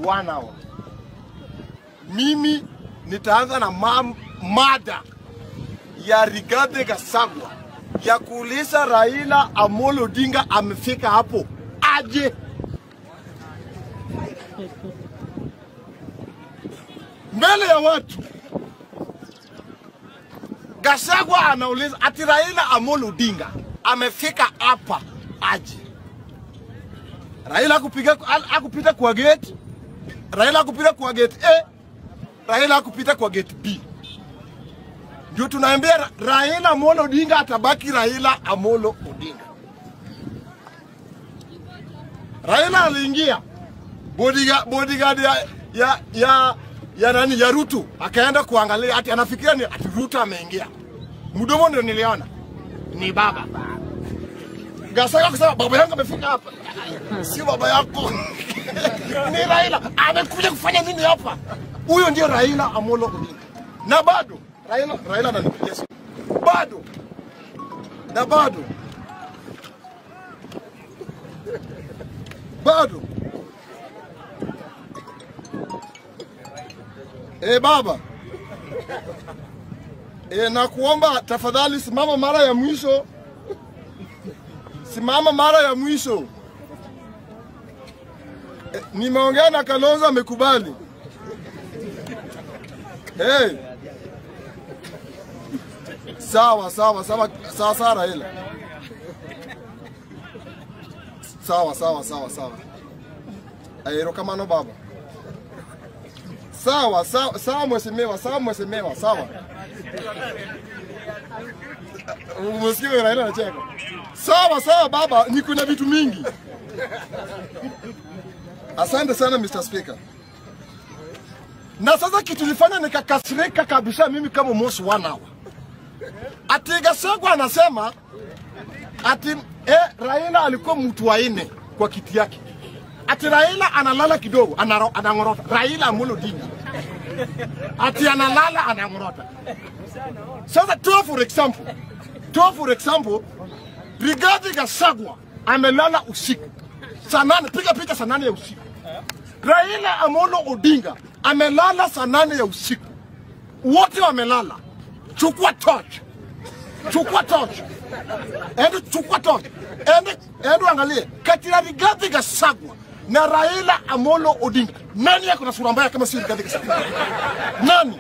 1 hour. Mimi nitaanza na mada ya Rigathi Gachagua ya kuuliza Raila Amolo Odinga amefika hapo aje? Mbele ya watu Gachagua anauliza ati Raila Amolo Odinga amefika hapa aje? Raila akupita kwa gate, Raila akupita kwa gate A, Raila akupita kwa gate B. Ndio tunaambia Raila Amolo Odinga atabaki Raila Amolo Odinga. Raila aliingia bodyguard ya nani ya Ruto akaenda kuangalia, ati anafikiria ni ati Ruto ameingia. Mdomo ndio niliona ni baba. Gachagua kusema baba yangu amefika hapa. Sio baba yako. Ni Raila amekuja kufanya nini hapa? Huyo ndio Raila Amolo Odinga. Na bado Raila ananipigia simu. Bado. Na bado. Bado. Baba. Nakuomba tafadhali simama mara ya mwisho. Simama mara ya mwisho. Nimeongea na Kalonzo amekubali. Hey. Sawa sawa sawa sawa sawa Raila. Sawa sawa sawa sawa. Erokamano baba. Sawa sawa sawa mheshimiwa, sawa mheshimiwa, sawa. Umesikia Raila anacheka. Sawa sawa baba, niko na vitu mingi. Asante sana Mr. Speaker. Na sasa kitu nilifanya nikakasirika kabisa mimi kama Mosi 1 hour. Ati Gachagua anasema ati Raila alikuwa mtu wa 4 kwa kiti yake. Ati Raila analala kidogo, anangorota. Raila Amolo Odinga. Ati analala anangorota. Sasa for example, Rigathi Gachagua amelala usiku. Saa 8, piga picha saa 8 ya usiku. Raila Amolo Odinga amelala saa 8 ya usiku. Wote wamelala. Chukua torch. Chukua torch. Ende chukua torch. Ende angalie kati ya Rigathi Gachagua na Raila Amolo Odinga, nani yako na sura mbaya kama si Rigathi Gachagua? Nani?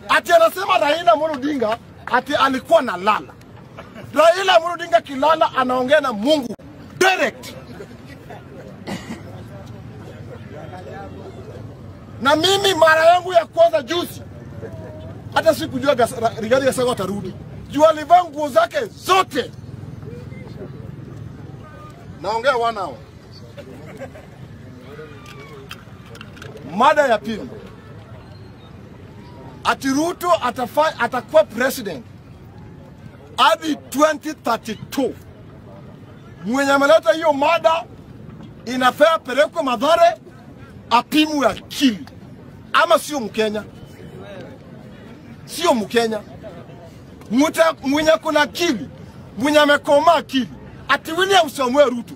Ati anasema Raila Amolo Odinga ati alikuwa na lala. Raila Amolo Odinga kilala anaongea na Mungu direct. Na mimi mara yangu ya kwanza juzi hata sikujua Rigathi Gachagua atarudi. Juu alivaa nguo zake zote. Naongea 1 hour. Mada ya pili. Ati Ruto atakuwa president hadi 2032. Mwenye ameleta hiyo mada inafaa pelekwe Mathare apimwe akili. Ama sio Mkenya. Sio Mkenya. Mwenye kuna akili, mwenye amekoma akili, ati William Samoei Ruto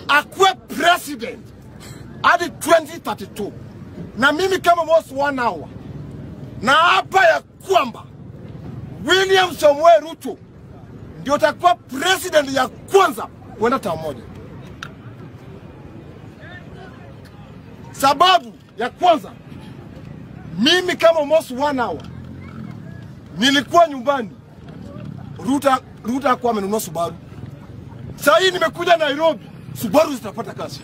akuwe president hadi 2032. Na mimi kama Mosi 1 hour na hapa ya kwamba William Samoei Ruto ndio atakuwa president ya kwanza kwenda term moja. Sababu ya kwanza, mimi kama Mosi 1 hour nilikuwa nyumbani, Ruto hakuwa amenunua Subaru. Sasa hii nimekuja Nairobi, Subaru zitapata kazi.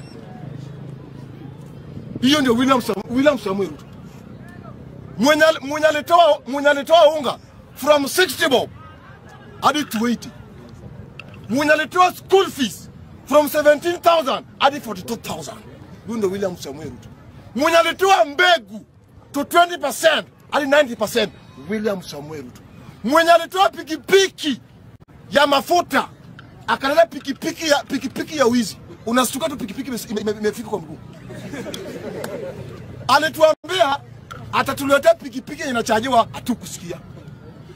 Hiyo ndio William Samoei Ruto. Mwenye alitoa unga from 60 bob hadi 280. Mwenye alitoa school fees from 17,000 hadi 42,000. Huyo ndio William Samoei Ruto. Mwenye alitoa mbegu to 20% hadi 90%, William Samoei Ruto. Mwenye alitoa pikipiki ya mafuta akaleta pikipiki ya wizi. Unashtuka tu pikipiki imefika kwa mguu. Alituambia atatuletea pikipiki inachajiwa, hatukusikia.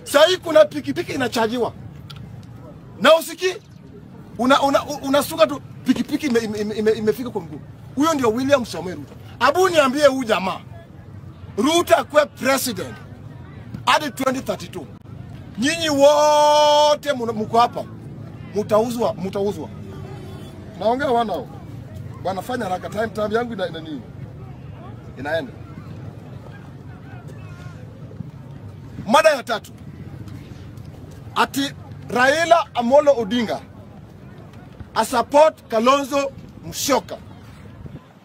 Sasa hii kuna pikipiki inachajiwa. Na usiki unasuka tu pikipiki imefika kwa mguu. Huyo ndio William Samoei Ruto. Abu niambie huyu jamaa Ruto akuwe president hadi 2032. Nyinyi wote mko hapa mtauzwa, mtauzwa. Naongea wanao. Wanafanya haraka, time yangu ina nini? Inaenda. Mada ya tatu. Ati Raila Amolo Odinga a support Kalonzo Musyoka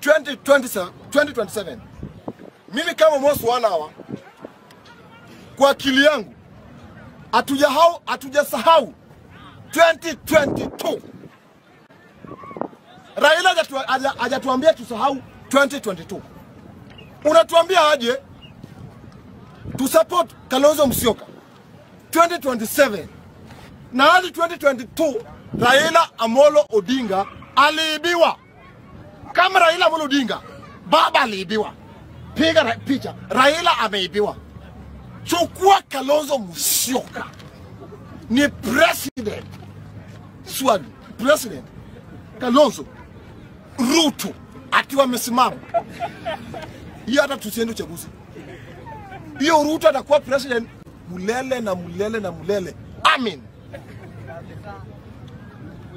2027. Mimi kama Mosi wanawa, kwa akili yangu hatujasahau 2022. Raila hajatuambia tusahau 2022. Unatuambia aje tu support Kalonzo Musyoka 2027, na hadi 2022 Raila Amolo Odinga aliibiwa. Kama Raila Amolo Odinga baba aliibiwa, piga picha, Raila ameibiwa. Chukua Kalonzo Musyoka ni president. Swali, president Kalonzo Ruto atiwa amesimama. Hiyo hata tusiende uchaguzi. Hiyo Ruto atakuwa president mulele na mulele na mulele. Amin.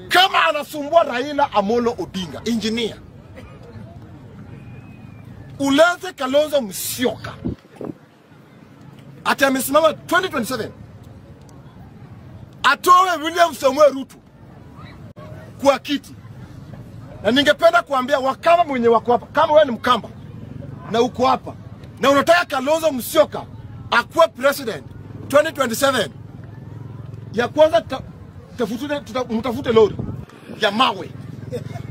Kama anasumbua Raila Amolo Odinga, engineer, ulete Kalonzo Musyoka ati amesimama 2027, atoe William Samoei Ruto kwa kiti. Na ningependa kuambia Wakamba mwenye wako hapa, kama wewe ni Mkamba na uko hapa na unataka Kalonzo Musyoka akuwe president 2027, ya kwanza mtafute lori ya mawe,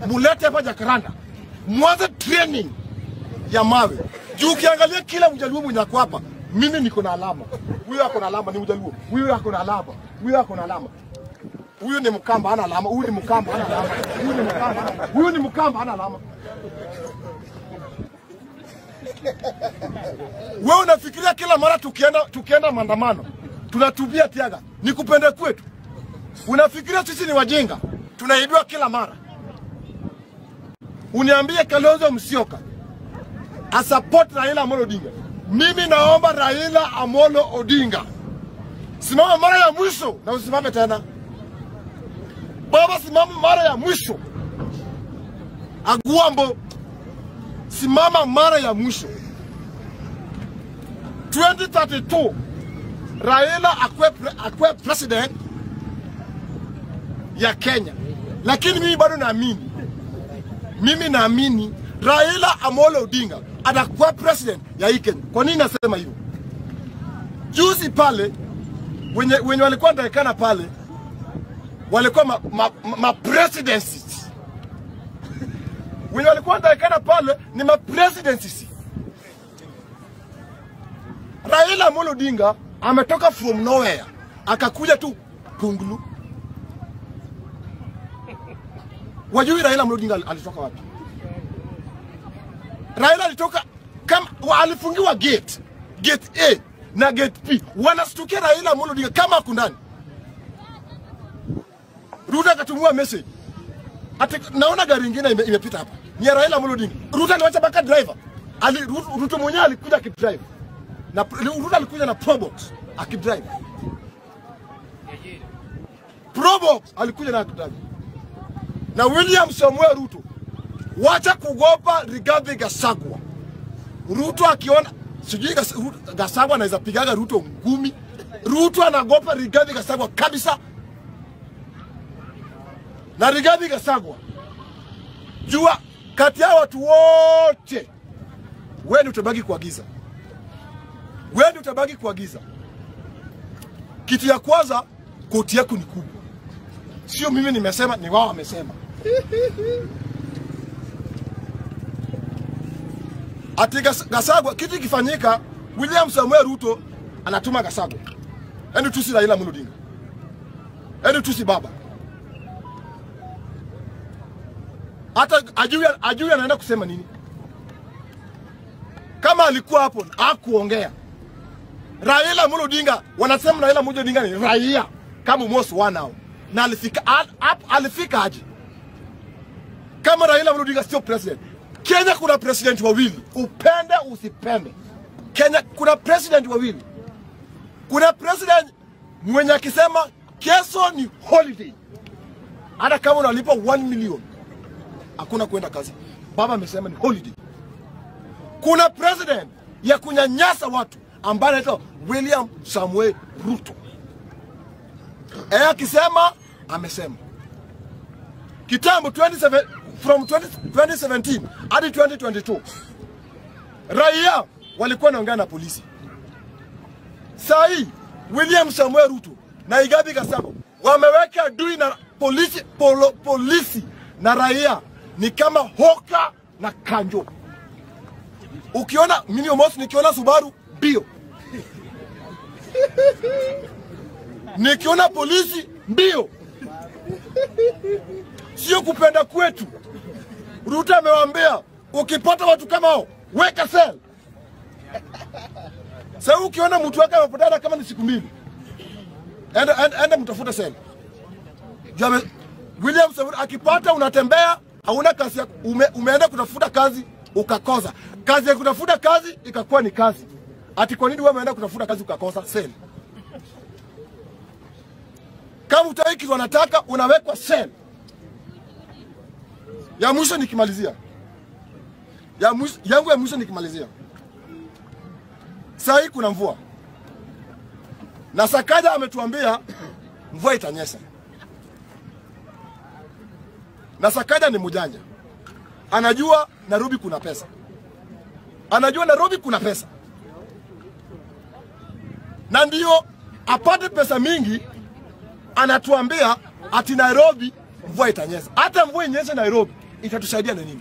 mulete hapa Jacaranda, mwanze training ya mawe. Juu ukiangalia kila Mjaluo mwenye ako hapa, mimi niko na alama, huyu ako na alama ni Mjaluo, huyu ako na alama, huyu ako na alama, huyu ni Mkamba hana alama, huyu ni Mkamba hana alama, huyu ni Mkamba, huyu ni Mkamba hana alama. Wewe unafikiria kila mara tukienda maandamano tunatubia tiaga ni kupenda kwetu? Unafikiria sisi ni wajinga tunaibiwa kila mara? Uniambie Kalonzo Musyoka a support Raila Amolo Odinga. Mimi naomba Raila Amolo Odinga simama mara ya mwisho na usimame tena. Baba, simama mara ya mwisho. Aguambo, simama mara ya mwisho. 2032 Raila akwe president ya Kenya. Lakini mimi bado naamini. Mimi naamini Raila Amolo Odinga atakuwa president ya hii Kenya. Kwa nini nasema hivyo? Juzi pale wenye walikuwa ndaikana pale walikuwa ma presidencies. Wenye walikuwa ndaikana pale ni ma presidencies. Raila Amolo Odinga ametoka from nowhere akakuja tu Pungulu. Wajui Raila Amolo Odinga alitoka wapi? Raila alitoka kama alifungiwa gate A na gate P. Wanastukia Raila Amolo Odinga kama ako ndani. Ruto akatumia message. Ati naona gari nyingine imepita hapa. Ni ya Raila Amolo Odinga. Ruto aliacha baka driver. Ruto mwenyewe alikuja akidrive. Na Ruto alikuja na Probox akidrive. Probox alikuja na akidrive. Na William Samoei Ruto, wacha kugopa Rigathi Gachagua. Ruto akiona sijui Gachagua anaweza pigaga Ruto ngumi. Ruto anagopa Rigathi Gachagua kabisa. Na Rigathi Gachagua, jua kati ya watu wote wewe utabaki kuagiza. Wewe utabaki kuagiza. Kitu ya kwanza, koti yako ni kubwa. Sio mimi nimesema, ni wao wamesema. Ati Gachagua, kitu kifanyika, William Samoei Ruto anatuma Gachagua. Ende tusi Raila Amolo Odinga. Ende tusi baba. Hata ajui anaenda kusema nini. Kama alikuwa hapo hakuongea. Raila Amolo Odinga, wanasema Raila Amolo Odinga ni raia kama Mosi wanao. Na alifika aje? Kama Raila Amolo Odinga sio president. Kenya kuna president wawili, upende usipende. Kenya kuna president wawili. Kuna president mwenye akisema kesho ni holiday, hata kama unalipa 1 million hakuna kwenda kazi, baba amesema ni holiday. Kuna president ya kunyanyasa watu ambaye anaitwa William Samuel Ruto. Akisema amesema. Kitambo from 2017 hadi 2022 raia walikuwa wanaongea na polisi. Saa hii William Samuel Ruto na Rigathi Gachagua wameweka adui na polisi, polisi na raia ni kama hoka na kanjo. Ukiona mimi Omosi, nikiona Subaru mbio, nikiona polisi mbio. Sio kupenda kwetu. Ruto amewaambia ukipata watu kama hao weka cell. Sasa ukiona mtu wake amepotea kama ni siku mbili, enda mtafute cell. William Samoei akipata unatembea hauna kazi, umeenda kutafuta kazi ukakosa. Kazi ya kutafuta kazi ikakuwa ni kazi. Ati kwa nini wewe umeenda kutafuta kazi ukakosa cell? Kama utaki kitu wanataka unawekwa cell. Ya mwisho nikimalizia. Yangu ya mwisho nikimalizia. Sasa hii kuna mvua. Na Sakaja ametuambia mvua itanyesha. Na Sakaja ni mjanja. Anajua Nairobi kuna pesa. Anajua Nairobi kuna pesa. Na ndio apate pesa mingi anatuambia ati Nairobi mvua itanyesha. Hata mvua inyeshe Nairobi itatusaidia na nini?